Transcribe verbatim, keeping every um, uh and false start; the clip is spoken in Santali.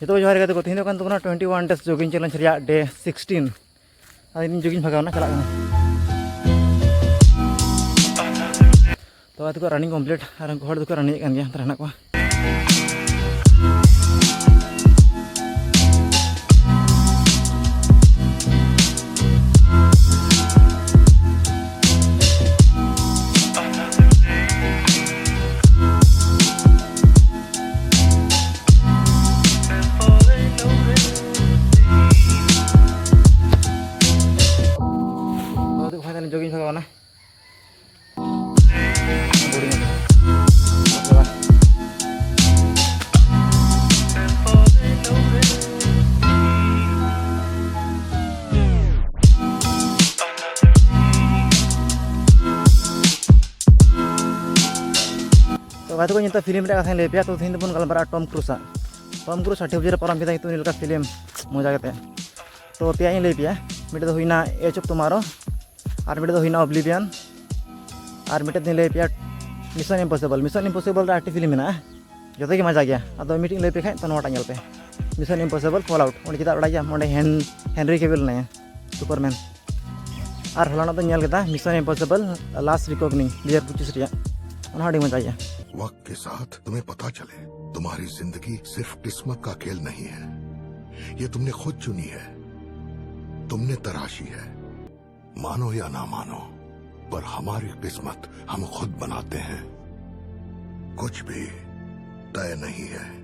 ᱡᱚᱛᱚ ᱠᱚ ᱡᱚᱦᱟᱨ ᱜᱮ ᱜᱟᱛᱮ ᱠᱚ, ᱛᱮᱦᱮᱧ ᱫᱚ ᱠᱟᱱ ᱛᱟᱵᱚᱱᱟ twenty one days jogging challenge ᱨᱮᱭᱟᱜ day sixteen᱾ ᱟᱫᱚ ᱤᱧ jogging ᱵᱷᱟᱜᱟᱣ ᱮᱱᱟ, ᱪᱟᱞᱟᱜ ᱠᱟᱱᱟ᱾ ᱛᱚ ᱜᱟᱛᱮ ᱠᱚ running complete, ᱟᱨ ᱩᱱᱠᱩ ᱦᱚᱲ ᱫᱚᱠᱚ running ᱮᱫ ᱠᱟᱱ ᱜᱮᱭᱟ, ᱦᱟᱱᱛᱮ ᱨᱮ ᱦᱮᱱᱟᱜ ᱠᱚᱣᱟ᱾ ᱛᱚ ᱜᱟᱛᱮ ᱠᱚ, finally jogging ᱵᱷᱟᱜᱟᱣ ᱮᱱᱟ᱾ ᱛᱚ ᱜᱟᱛᱮ ᱠᱚ, ᱱᱤᱛᱚᱜ film ᱨᱮᱭᱟᱜ ᱠᱟᱛᱷᱟᱧ ᱞᱟᱹᱭ ᱯᱮᱭᱟ᱾ ᱛᱚ ᱛᱮᱦᱮᱧ ᱫᱚᱵᱚᱱ ᱜᱟᱞᱢᱟᱨᱟᱜᱼᱟ Tom Cruise ᱟᱜ᱾ Tom Cruise ᱥᱟᱴᱷᱤ ᱵᱚᱪᱷᱚᱨ ᱯᱟᱨᱚᱢ ᱠᱮᱫᱟ, ᱠᱤᱱᱛᱩ ᱩᱱᱤ ᱞᱮᱠᱟ film ᱢᱚᱡᱟ ᱠᱟᱛᱮ᱾ ᱛᱚ ᱯᱮᱭᱟ ᱤᱧ ᱞᱟᱹᱭ ᱯᱮᱭᱟ, ᱢᱤᱫᱴᱮᱡ ᱫᱚ ᱦᱩᱭᱱᱟ Edge of Tomorrow, ᱟᱨ ᱢᱤᱫᱴᱮᱡ ᱫᱚ ᱦᱩᱭᱱᱟ Oblivion, ᱟᱨ ᱢᱤᱫᱴᱮᱡ ᱫᱚᱧ ᱞᱟᱹᱭ ᱯᱮᱭᱟ Mission Impossible᱾ Mission Impossible ᱨᱮ ᱟᱴᱴᱤ film ᱢᱮᱱᱟᱜᱼᱟ, ᱡᱚᱛᱚ ᱜᱮ ᱢᱚᱡᱟ ᱜᱮᱭᱟ᱾ ᱟᱫᱚ ᱢᱤᱫᱴᱮᱡ ᱤᱧ ᱞᱟᱹᱭ ᱯᱮ ᱠᱷᱟᱡ, ᱛᱚ ᱱᱚᱣᱟᱴᱟᱜ ᱧᱮᱞ ᱯᱮ, Mission Impossible Fallout᱾ ᱚᱸᱰᱮ ᱪᱮᱫᱟᱜ ᱵᱟᱲᱟᱭ ᱜᱮᱭᱟᱢ, ᱚᱸᱰᱮ ᱦᱮᱱ-, ᱦᱮᱱᱨᱤ ᱠᱮᱵᱤᱞ ᱢᱮᱱᱟᱭᱟ, Superman᱾ ᱟᱨ ᱦᱚᱞᱟᱱᱚᱜ ᱫᱚᱧ ᱧᱮᱞ ᱠᱮᱫᱟ Mission Impossible Last Reckoning ᱫᱩ ᱦᱟᱡᱟᱨ ᱯᱚᱸᱪᱤᱥ ᱨᱮᱭᱟᱜ, ᱚᱱᱟ ᱦᱚᱸ ᱟᱹᱰᱤ ᱢᱚᱡᱟ ᱜᱮᱭᱟ᱾ वक्त के साथ तुम्हें पता चले, तुम्हारी जिंदगी सिर्फ किस्मत का खेल नहीं है। ये तुमने खुद चुनी है, तुमने तराशी है। मानो या ना मानो, पर हमारी किस्मत हम खुद बनाते हैं। कुछ भी तय नहीं है।